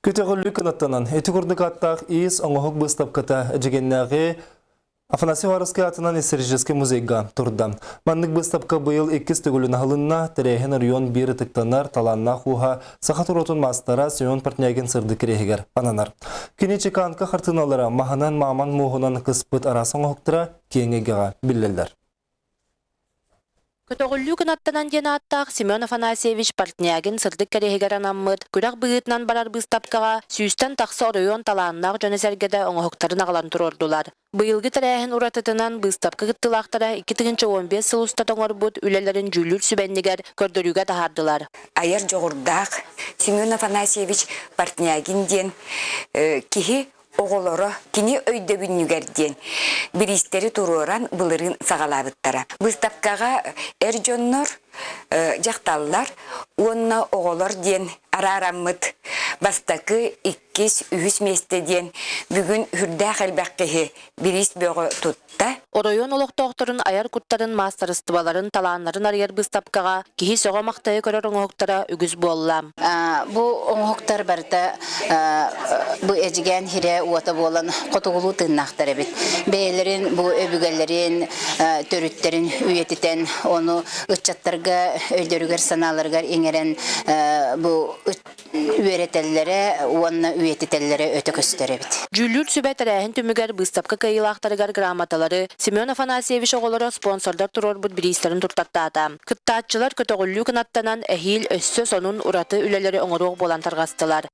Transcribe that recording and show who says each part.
Speaker 1: Көтөҕүллүү кынаттанан, ити курдук аттаах иис оҥоһук быыстапката Эдьигээннээҕи Афанасий Уваровскай аатынан историческай музейга турда. Маннык быыстапка быйыл иккис төгүлүн аһылынна. Тэрээһин оройуон биир ытыктанар талааннаах ууһа саха туруотун маастара Семен Портнягин сырдык кириэһигэр ананар. Кини чеканка хартыыналара маһынан, мааман муоһунан кыспыт араас оҥоһуктара киэҥ эйгэҕэ биллэллэр.
Speaker 2: Көтөҕүллүү кынаттанан диэн ааттаах Семен Афанасьевич Портнягин сырдык кэриэһигэр анаммыт күрэх быһыытынан барар быыстапкаҕа сүүстэн тахса оройуон талааннаах дьоно-сэргэтэ оҥоһуктарын аҕалан туруордулар. Быйылгы тэрээһин уратытынан быыстапка кыттыылаахтара 2015 сыл устата оҥорбут үлэлэрин дьүүллүүр сүбэннигэр көрдөрүүгэ таһаардылар.
Speaker 3: Айар дьоҕурдаах Семен Афанасьевич Портнягин диэн киһи оҕолоро кини өйдөбүнньүгэр диэн бириистэри туруоран былырыын саҕалаабыттара. Быыстапкаҕа эр дьоннор, дьахталлар уонна оҕолор диэн араараммыт бастакы, иккис, үһүс миэстэ диэн бүгүн сүрдээх элбэх киһи бириис бөҕө тутта.
Speaker 2: Оройуон олохтоохторун айар куттарын маастарыстыбаларын, талааннарын арыйар быыстапкаҕа киһи сөҕө-махтайа көрөр оҥоһуктара үгүс буолла.
Speaker 4: Бу оҥоһуктар барыта бу Эдьигээн сирэ уота буолан хотугулуу тыыннаахтар эбит. Бэйэлэрин бу өбүгэлэрин төрүттэрин үйэтитэн, ону ыччаттарга өйдөрүгэр-санааларыгар иҥэрэн бу үөрэтэллэрэ уонна үйэтитэллэрэ өтө көстөр эбит.
Speaker 2: Дьүүллүүр сүбэ тэрээһин түмүгэр быыстапка кыайыылаахтарыгар грамоталары Семен Афанасьевич оҕолоро спонсордар туруорбут бириистэрин туттартаата. Кыттааччылар көтөҕүллүү кынаттанан эһиил өссө сонун ураты үлэлэри оҥоруох буолан тарҕастылар.